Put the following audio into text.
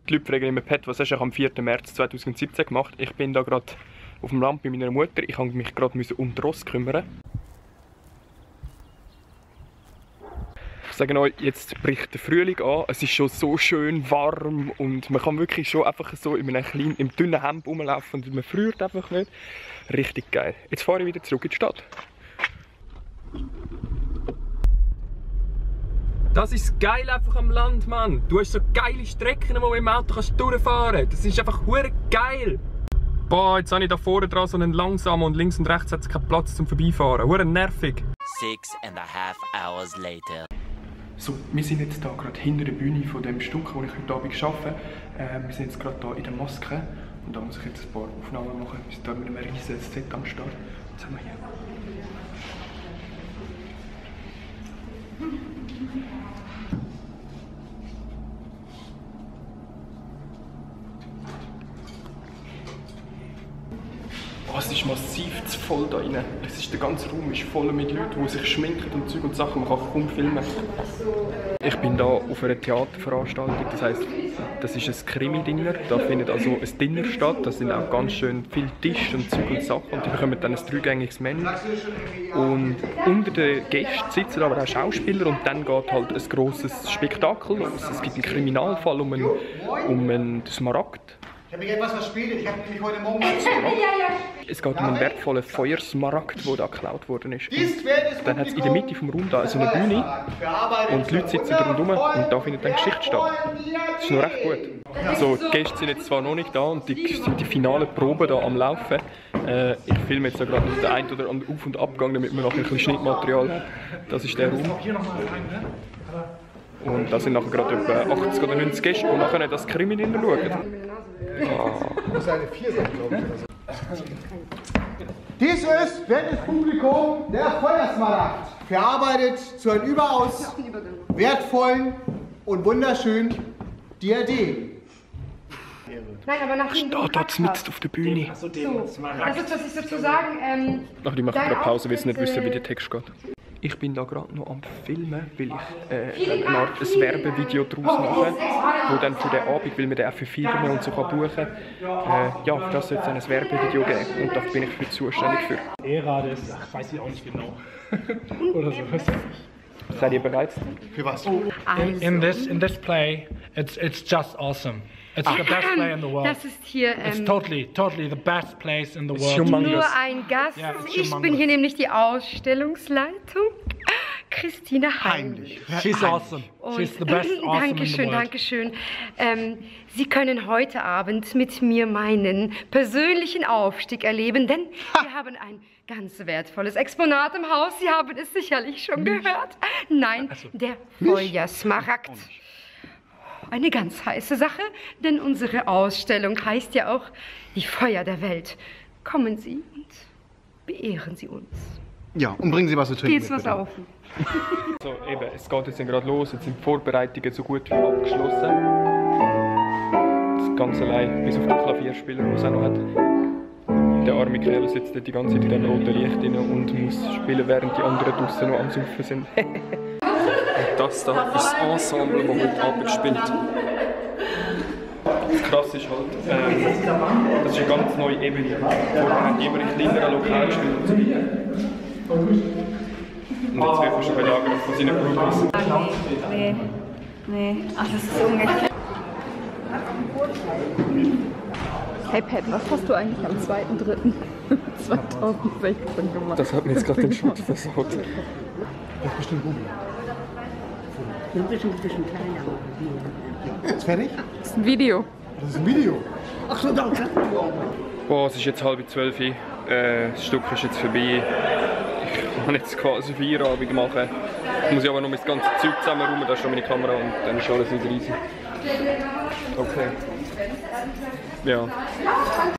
Die Leute fragen immer, Pat, was hast du am 4. März 2017 gemacht? Ich bin da gerade auf dem Land bei meiner Mutter. Ich musste mich gerade um die Ross kümmern. Ich sage euch, jetzt bricht der Frühling an. Es ist schon so schön warm und man kann wirklich schon einfach so in einem kleinen, im dünnen Hemd rumlaufen und man friert einfach nicht. Richtig geil. Jetzt fahre ich wieder zurück in die Stadt. Das ist geil einfach am Land, Mann. Du hast so geile Strecken, wo du im Auto durchfahren kannst. Das ist einfach hure geil. Boah, jetzt habe ich da vorne dran so einen langsamen und links und rechts hat es keinen Platz zum Vorbeifahren. Hure nervig. 6.5 hours later. So, wir sind jetzt hier gerade hinter der Bühne von dem Stück, wo ich heute Abend arbeite. Wir sind jetzt gerade hier in der Maske und da muss ich jetzt ein paar Aufnahmen machen. Wir sind hier mit einem riesigen Set am Start. Was haben wir hier? Oh, es ist massiv zu voll da rein. Der ganze Raum ist voll mit Leuten, die sich schminken und Zeug und Sachen. Man kann kaum filmen. Ich bin hier auf einer Theaterveranstaltung. Das heisst, das ist ein Krimi-Dinner. Da findet also ein Dinner statt. Da sind auch ganz schön viele Tische und Zeug und Sachen. Und die bekommen dann ein dreigängiges Menü. Und unter den Gästen sitzen aber auch Schauspieler. Und dann geht halt ein grosses Spektakel los. Es gibt einen Kriminalfall um einen Smaragd. Ich habe mich etwas verspätet, ich habe nämlich heute Morgen... Es geht um einen wertvollen Feuersmaragd, der da geklaut worden ist. Dann hat es in der Mitte des Raums da so eine Bühne und die Leute sitzen rundherum und da findet dann Geschichte statt. Das ist noch recht gut. So, die Gäste sind jetzt zwar noch nicht da und sind die finalen Proben da am Laufen. Ich filme jetzt gerade den einen oder anderen Auf- und Abgang, damit wir nachher ein bisschen Schnittmaterial haben. Das ist der Raum. Und da sind nachher gerade etwa 80 oder 90 Gäste, die nachher das Krimi schauen. Muss eine 4 sein, glaube ich. Dies ist, wertes Publikum, der Feuersmaragd. Verarbeitet zu einem überaus wertvollen und wunderschönen Diadem. Nein, aber nach dem Da mitten auf der Bühne. das ist, was ich sozusagen. Ich mache gerade Pause, weil sie nicht wissen, wie der Text geht. Ich bin da gerade noch am Filmen, weil ich eine Art ein Werbevideo daraus mache, wo dann für den Abend, weil man den auch für Firmen und so buchen kann, ja, für das soll es ein Werbevideo geben und da bin ich für zuständig für. Ära des, weiß ich auch nicht genau. Oder so. Seid ihr bereit? Für was? In this play, it's just awesome. It's the best play in the world. Das ist hier It's totally the best place in the world. Humongous. nur ein Gast. Ja, it's Ich bin hier nämlich die Ausstellungsleitung. Christina Heimlich. She's awesome. She's the best awesome Dankeschön, in the world. Dankeschön. Sie können heute Abend mit mir meinen persönlichen Aufstieg erleben, denn wir haben ein ganz wertvolles Exponat im Haus. Sie haben es sicherlich schon gehört. Nein, der Feuersmaragd. Eine ganz heiße Sache, denn unsere Ausstellung heißt ja auch die Feuer der Welt. Kommen Sie und beehren Sie uns. Ja, und bringen Sie was zu trinken. Geht's was auf? So, eben, es geht jetzt gerade los, jetzt sind die Vorbereitungen so gut wie abgeschlossen. Das ganz allein, bis auf den Klavierspieler, den es auch noch hat. Der arme Kerl sitzt dort die ganze Zeit in dem roten Licht drin und muss spielen, während die anderen draussen noch am Saufen sind. Das da ist das Ensemble, das heute Abend spielt. Das Krasse ist halt, das ist eine ganz neue Ebene. Vorher haben die immer in kleineren Lokalen gespielt und so weiter. Und jetzt wird man schon belagert von seinen Groupies. Nee, ach, das ist ungefähr. Hey Pat, was hast du eigentlich am 2.3.2016 gemacht? Das hat mir jetzt gerade den Schutz versaut. Das ist bestimmt gut. Ein bisschen kleiner. Ist fertig? Das ist ein Video. Das ist ein Video. Ach so, danke. Boah, es ist jetzt 11:30. Das Stück ist jetzt vorbei. Ich kann jetzt quasi Feierabend machen. Ich muss ja aber noch das ganze Zeug zusammenräumen, da ist schon meine Kamera und dann ist alles wieder easy. Okay. Ja.